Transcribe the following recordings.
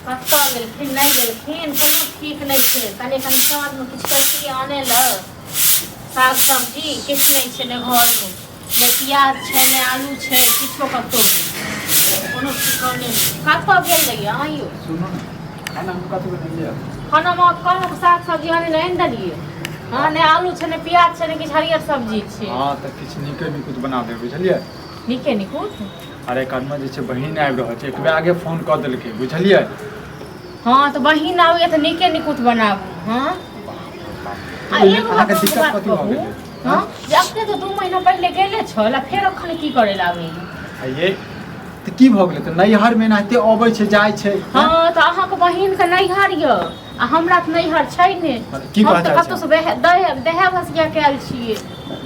कतऽ गेलखिन नहि गेलखिन कोनो ठीक नहि छै। कनि कनि साँझमे किछु कहितियै आनै लए साग सब्जी, किछु नहि छै ने घरमे, नहि प्याज छै नहि आलू छै, किछो कतहु नहि, कोनो ठिकाने नहि। कतऽ गेल रहियै अहाँ यौ? सुनू ने, खाना हम कथी बनेलियै? खानामे कहलहुँ साग सब्जी आनै लए, आनि देलियै? हँ, नहि आलू छै नहि प्याज छै नहि किछु हरियर सब्जी छै। हँ, तऽ किछु नीके निकुत बना देबै, बुझलियै? नीके निकुत? अरे कनमा जे छै बहिन आबि रहल छै, एकबे आगे फोन कऽ देलकै, बुझलियै? हँ, तऽ बहिन आबैए तऽ नीके निकुत बनाबू। हँ, आ एगो अहाँके बात दिक्कत कथी भऽ कहू गेलै? हँ, जे अपने तऽ 2 महीना पहिले गेले छल आ फेर अखन की करै लए आबैए? आ ये तऽ की भऽ गेलै? तऽ नैहरमे एनाहिते अबै छै जाइ छै। हँ, तऽ अहाँके बहिनके नैहर यऽ आ हमरा तऽ नैहर छै ने। की हम कहऽ तऽ चाहै कतहु से देहे भसिया के आयल छियै।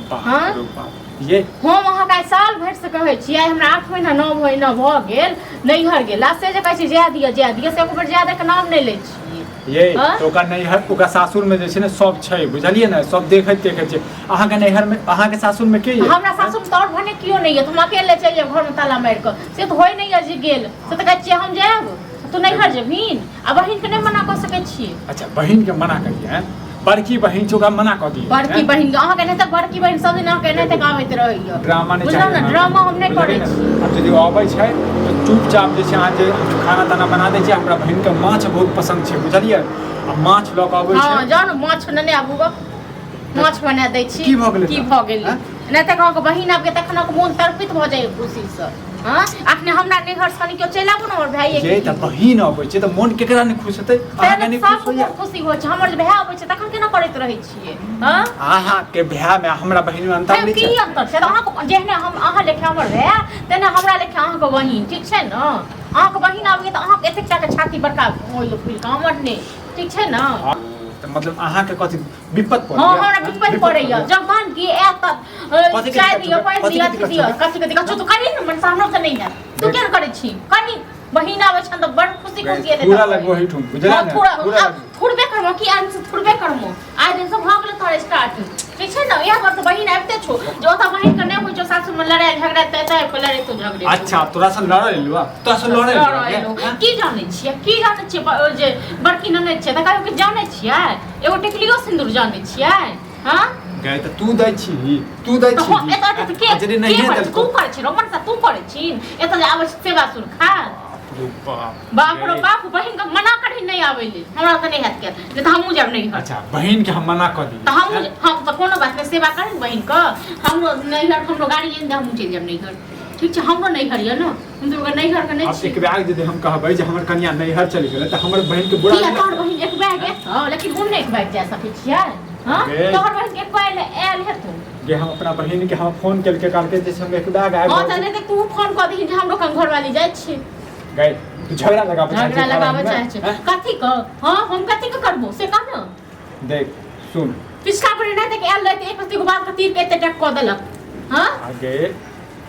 बाप हँ? रे बाप, ये हम अहाँके आइ साल भरिसँ कहै छी, आइ हमरा 8 महीना 9 महीना भऽ गेल नैहर गेला से, जे कहै छी जाय दिअ जाय दिअ, से एको बेर जाय के नाम नहि लै छियै। ये हँ? तऽ ओकरा नैहर, ओकरा सासुरमे जे छै ने सब छै, बुझलियै ने? सब देखैत देखैत छै। अहाँके नैहरमे, अहाँके सासुरमे के ये? हमरा सासुरमे तऽ आओर भने केओ नहि यऽ तऽ हम अकेले चलि जायब घरमे ताला मारि कऽ, से तऽ होइ नहि यऽ जे गेल से तऽ कहै छियै हम जायब, तू नैहर जेबहीन आ बहिनके नहि मना कऽ सकै छियै। अच्छा, बहिनके मना करियै? हैं, बड़की बहिन छै, ओकरा मना कऽ दियै? बड़की बहिन अहाँके नहि तऽ बड़की बहिन सब दिन अहाँके एनाहिते गाबैत रहैया। ड्रामा नहि बुझलहुँ चाही। ने, ड्रामा हम नहि बुझलियै करै ने? छी। आब यदि अबै छै तऽ चुपचाप जे छै अहाँ जे खाना ताना बना दै छियै। हमरा बहिनके माछ बहुत पसन्द छै, बुझलियै? आ माछ लऽ कऽ अबै हँ छै। जाउ ने, माछ नेने आबू गऽ, माछ बना दै छी। की भऽ गेलै की तऽ? भऽ गेलै? आँय? नहि तऽ अहाँके बहिन आबि तखन अहाँके मोन तड़पित भऽ जाइए खुशीसँ। हँ, अखने हमरा नैहर से कनि केओ चलि आबू ने, हमर भाइये जे तऽ बहिन अबै छै तऽ मोन केकरा नहि खुश हेतै? अहाँके नहि खुश सबके होइया? मोन खुशी होइ छै। हमर जे भाय अबै छै तखन केना करैत रहै छियै? हँ। अहाँके भायमे हमरा बहिनमे अंतर तैयो नहि की छै? अंतर छै? तऽ अहाँके जेहने हम अहाँ लेखे हमर भाय, तेना हमरा लेखे अहाँके बहिन, ठीक छै ने? अहाँके बहिन आबैए तऽ अहाँके एतेक टाके छाती बड़का होइए फुलि कऽ, हमर नहि, ठीक छै ने? हँ, तऽ मतलब अहाँके कथी विपत हँ, पड़ैया? हमरा विपत पड़ैया। जखन कि आयत तऽ कथी के चाय दिक्कत दिअ, छौ? पानि कथी दिअ, के अथी दिक्कत दिअ। छौ? कथी के दिक्कत छौ? तू करी ने मन सामने से नहीं है, तू केना करै छी? कनी बहिन आबै छन तऽ बड़ खुशी खुशी हेतै। थूरा लगबो ही ठुम, बुझला हँ, ने? थोड़ा थूरा आब थुरबे करबो की? आइ से थुरबे करबो। आइ दिन से भऽ गेलै तोहर स्टार्ट, ठीक छै ने? इएह बात तऽ बहिन आबिते छौ जे ओतऽ बहिन के नहि होइ छौ सासुर मे लड़ाइ झगड़ा, तऽ एतऽ आबि कऽ लड़ेतौ झगड़े। अच्छा, तोरा से लड़ै एलु? तोरा से लड़ै एलु? की जानै छियै, की जानै छियै? जे बड़की ननैद छै तऽ कहियो कि जानै छियै? एगो टिकलियो सिन्दूर जानै छियै? हँ। गए तऽ तू दै छी, तू दै तऽ छी। हम एतऽ तऽ के आ यदि के नहिए करै छै? देलकौ? तू करै छी रोमन तू करै छी, एतऽ जे आबै छै सेवा सुरखा। रे बाप। बाप रो बाप, बहिन के मना करही नहि आबै लेल। हमरा तऽ नहि हैत किया नहि तऽ हमहूँ जायब नैहर। अच्छा, बहिन के हम मना कऽ दियै? तऽ हमहूँ, हम तऽ कोनो बात नहि, सेवा करी बहिन के। हमरो नैहर, हमरो गाड़ी आनि दे, हमहूँ चलि जायब नैहर, ठीक छै? हमरो नैहर यऽ ने, हम तऽ ओकर नैहर के नहि आब छी। एक बैग यदि हम कहबै जे हमर कनिया नैहर चलि गेलै तऽ हमर बहिन के बुरा किया नहि तोहर लगतै? बहिन एक बैग एतौ, लेकिन हम नहि एक बैग जा सकै छियै? हँ। गे। तोहर बहिन एक बैग आयल हेतौ। जे हम अपना बहिन के हम फोन केलकै, कहलकै जे हम एक बैग आबि हँ, रहल तऽ छी। नहि तऽ तू फोन कऽ दही जे हमरो कन घरवाली जाइ छी। गै, तू झगड़ा लगाबऽ चाहै झगड़ा छी लगाबऽ घरमे? चाहै छै। हैं? कथी कऽ? हँ, हम कथी के करबो से कह ने। देख, सुन। पिछला बेर नहि तऽ आयल रहै तऽ एक रत्ती बात के तीर के एते टक कऽ देलक। हँ। आगे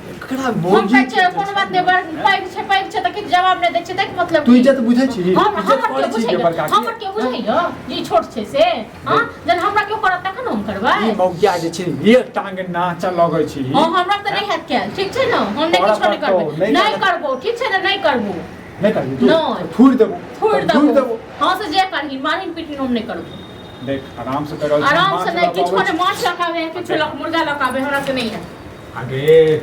एकरा हम मौगी कहै छियै के जे कोनो छै बात नहि, बड़ पैघ छै, पैघ छै तऽ किछु जवाब नहि दै छै, देख मतलब तू की? इज्जत बुझै छी? हम इज्जत हमर करै केओ छी बुझैया? के बड़का के? हमर केओ बुझैया जे ई छोट छै से? हँ, जहन हमरा केओ करत तखन हम करबै। ई मौगिया जे छै एक टांग नाचऽ लगै छी। हँ, हमरा तऽ नहि हैत कैल, ठीक छै ने? हम नहि करऽ किछो नहि पड़तौ, करबै। नहि नहि करबै। करबो, ठीक छै ने? नहि करबो। नहि करबी तू? नहि। थूरि देबो। थोड़ि थूरि देबो। देबो। हँ, से जे करही, मारहीन पीटहीन, हम नहि करबो। देख, आराम से कर रहल छी, आराम माछ से नहि लऽ कऽ किछो अबै नहि छी। माछ लऽ कऽ आबै, किछो लऽ कऽ, मुर्गा लऽ कऽ आबै, हमरा से नहि हैत। आगे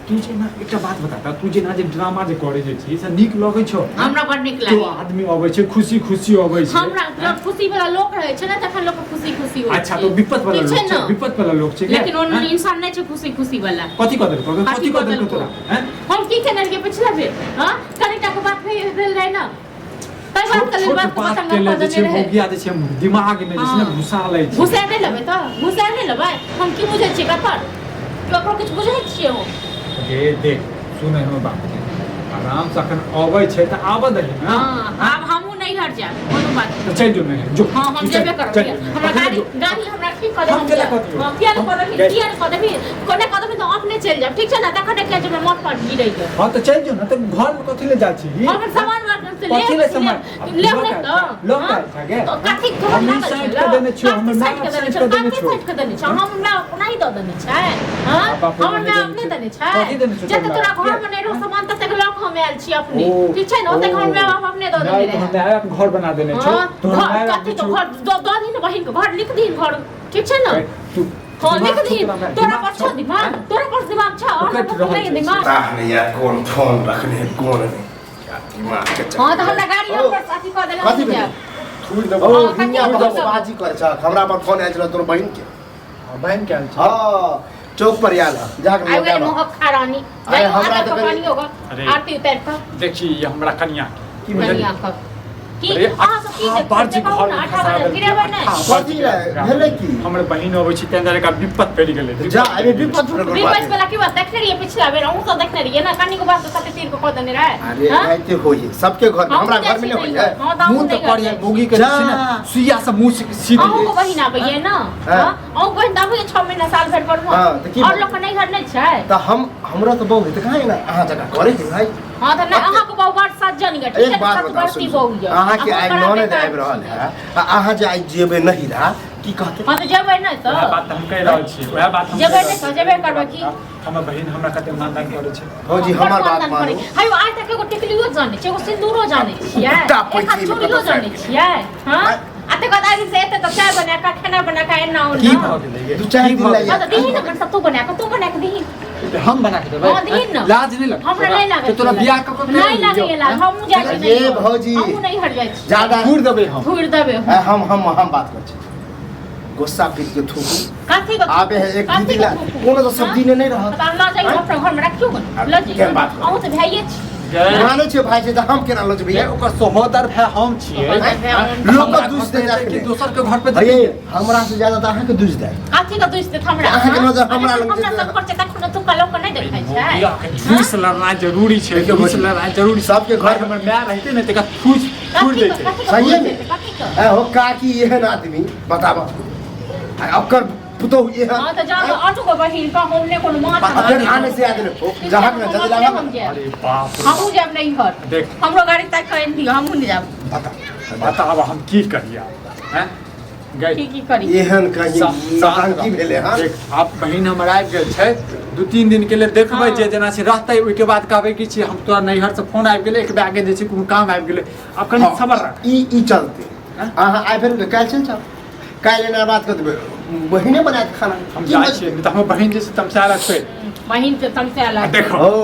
तू जे ना एकटा बात बता तऽ, तू जेना जे ड्रामा जे करै जे छी से नीक लगै छौ? हमरा बड़ नीक तो लागैया। आदमी अबै छै, खुशी खुशी अबै छै। हमरा जब खुशी वाला लोक रहै छै ने तखन लोक खुशी खुशी होइ अच्छा छै। तो विपत वाला ठीक लोक छै छै ने? विपत वाला लोक छै के? लेकिन ओहन हैं? इंसान नहि छै खुशी खुशी वाला। कथी कऽ देलकौ? कथी कथी कऽ कऽ देलकौ देलकौ? तोरा? हैं? हम की केने रहियै पिछला बेर? हँ, कनिटा के बात भेल भेल रहै ने, ताहि बात के लेल छोट बात के बात पतंगा के लेल कऽ जे छै देने रहै। मौगिया जे छै दिमाग मे जे छै ने हँ। घुसा लै छै। घुसा नहि लेबै तऽ घुसा नहि लेबै। हम की बुझै छियै ककर? ककरो किछु बुझै छियै हम? गे देख, सुन हमर बात के, आराम से अखन अबै छै तऽ आबऽ दही ने। हँ, आब हमहूँ नैहर जायब, कोनो बात नहि। तऽ चलि जो नैहर जो। हँ, हम तू जेबे चलि, करब। चलि जो। हमरा अखने गाड़ी जो। गाड़ी हमरा ठीक कऽ दे। हम हम केला जायब। कऽ दियौ? हँ, किया नहि कऽ देबही? गै। किया नहि कऽ देबही? कोना कऽ देबही तऽ अपने चलि जायब, ठीक छै ने? तखन किया जेबै मौत पर गिरैके? हँ, तऽ चलि जो ने, तऽ घरमे कथी ले जाइ छी? हम अपन सामान से कथी लेब ले सामान? लेब नहि तऽ लऽ के हाँ? आयल छह गे? तऽ कथी तोहर हम लागल साइड छै कऽ देने छियौ, कथी हमर साइड माय कऽ देने साइड छौ कऽ देने कथी छौ। साइड कऽ देने छौ हमरा ओनाही दऽ देने छै हाँ बाप रे, हमर नहि माय देने अपने छौ। देने छै कथी देने छौ जते तोरा तोरा माय? घर मे नहि रहौ सामान ततेक लऽ कऽ हम आयल छी अपने ओ, ठीक छै ने ओतेक हमर ओ। माय बाप अपने दऽ देने नहि, तोहर रहै माय घर बना देने छौ हाँ, तोहर घर माय कथी तो घर दऽ दऽ दही ने बहिन के घर लिख दही घर ठीक छै ने तू हाँ दिमाग लिख छौ दही तोरा माय, तोरा दिमाग पर छौ दिमाग तोरा पर दिमाग छौ और उकटि रहल नहि छै। दिमाग पता नहीं यार कौन फोन रखने है कौन नहीं यार दिमाग के चक्कर। हाँ तऽ हमरा गाड़ी ओ, पर अथी कऽ देलक कथी हम भेलै? जायब। थूर देबो ओ हाँ, कथी दुनिया भेलै? बहसबाजी करे छ हमरा पर फोन आयल छल तोर बहिन के बहिन के आयल छै हाँ चौक पर आयल है जाके आबि गेलै लऽ मोहक खा रानी अरे, जाइयो हमरा आटा तऽ के कनि- पानी होगा अरे। आरती उतारि कऽ देखी ये हमरा कनिया के की भेलै? कनिया कऽ की अरे, अहाँ सब की अट्ठा देखबै? बार्ज देखू घर ने, में आठा फंसा बाजल, देलकै। गिरेबै नहि। अट्ठा बार्ज कथी रहै? भेलै की? हमर बहिन अबै छै तें दुआरे एकरा विपत पड़ि गेलै जा अरे विपत थोड़े विपत बात वाला की बात देखने रहियै पिछला बेर अहूँ सब देखने रहियै ने कनिको बात तऽ कते तीर के कऽ देने रहै अरे हाँ? एनाहिते होइए सबके घर में हमहूँ हमरा जाइ घर में छी नहीं नैहर। होइए हाँ, तऽ हमहूँ मुंह तऽ नैहर पड़िए जाइ छी। मौगी के जे छै ने जा। सुइया से मुंह से सीध अहूँके बहिन आबैये ने हाँ। हाँ? अहूँके बहिन तऽ आबैये 6 महीना साल भरि पर हाँ, तऽ की और भेलै? लोक के नैहर नहि छै तऽ हम हमरा तऽ बहु है तऽ कहाँ एना अहाँ जकाँ करे के भाई हाँ तऽ नहि अहाँके बहु बड़ सज्जन यऽ ठीक एक छै बात बताउ सतवर्ती सुनू। बहु यऽ अहाँके अहाँ आइ बड़ा ननद बेकार आबि रहल छी। है आ अहाँ जे आइ जेबै नहीं रहा की कहते हाँ तऽ जेबै नहि वएह तऽ बात तऽ हम कहि रहल छी वएह बात हम जेबै कहि नहि रहल तऽ छी। जेबे करबै की? हमर बहिन हमरा कते मानदान करै छै भौजी बड़ हमर बात मानदान मानू करै। हयो आइ तक एगो टिकलियो जानै छियै एगो सिन्दूरो जानै छियै कुत्ता एक हाथ पैठी में चूड़ियो कतऽ जानै छियै हाँ आ तकर बाद आइ से एतै तऽ चाय बना कऽ खेनाइ बना कऽ एना की ओना भऽ गेलै गे? दू चारि की दिन भऽ लागि हाँ तऽ दीही ने कनि सब तू बना कऽ तू बना कऽ दीही गेलै? हम बना के देबै हाँ, दीही ने। लाज नहि लगतौ हमरा नहि लागै तऽ तोरा बियाह कऽ कऽ नहि लागैए लाज हमहूँ जाइ छी ये नैहर। भौजी। हमहूँ नैहर जाइ छी ज्यादा घूर देबै हम घूरि देबै हम। हम हम बात करै छी गुस्सा पी के थूकू कथी के आबे है एक दू कथी दिन के ला थूकू? कोनो तऽ सब्जी हाँ? ने नहीं रहत तऽ लऽ जाइए अपना घरमे रखियौ ने लऽ जाइए केहन बात करू? अहूँ तऽ भाइये छी गै, मानै छियै भाई छै तऽ हम केना लऽ जेबै गै, ओकर सहोदर भाय हम छियै सहोदर भाय हम लोक हमरा दुस घर पे दे हेतै कि जाके। दोसर के घर पे भैया जेतै? हमरा से ज्यादा तऽ अहाँके दुस दे कथी के दुइस देत हमरा अहाँके हाँ? नजर हमरा लग हमरा जेतै। सब पर छै तखन ओतुका लोक के नहि देखै छै मौगिया के ठूस लड़ना जरूरी छै देखियौ ठूस भौजी, लड़ना जरूरी छै। सबके घर- हमर माय रहते ने तका ठूस ठूर कथी के देते कथी के सहिए दुइस में। देतै, कथी के ए हो काकी एहन आदमी बताबऽ आ ओकर पुतोहु एहन हाँ तऽ जाउ आटू के बहिन का हम ने कोनो माछ आ फेर आने से आदमी ओ जहाँ के जल्दी लागल हम जायब अरे बाप रे हमहूँ जायब नैहर देख हमरो गाड़ी तक आनि दियौ हमहूँ नहि जायब बता बताब हम की करिया हैं गई की की करी एहन कहीं नौटंकी भेलै हन देख आब बहिन हमर आबि गेल छै 2-3 दिन के लेल देखबै हाँ। जे जेना छै रहतै ओहिके बाद कहबै कि छी हम तोरा नैहर से फोन आबि गेलै एक बैग जे छै कोनो काम आबि गेलै आब कनि हाँ, सबर रख ई ई चलते हाँ? अहाँ आइ फेर काल्हि चलि जाउ काल्हि एना बात कऽ देबै बहिने बनायत खाना हम जाइ छियै नहि तऽ हमर बहिन जे छै तमसा लगतै बहिन के तमसा आ लागत देखो हो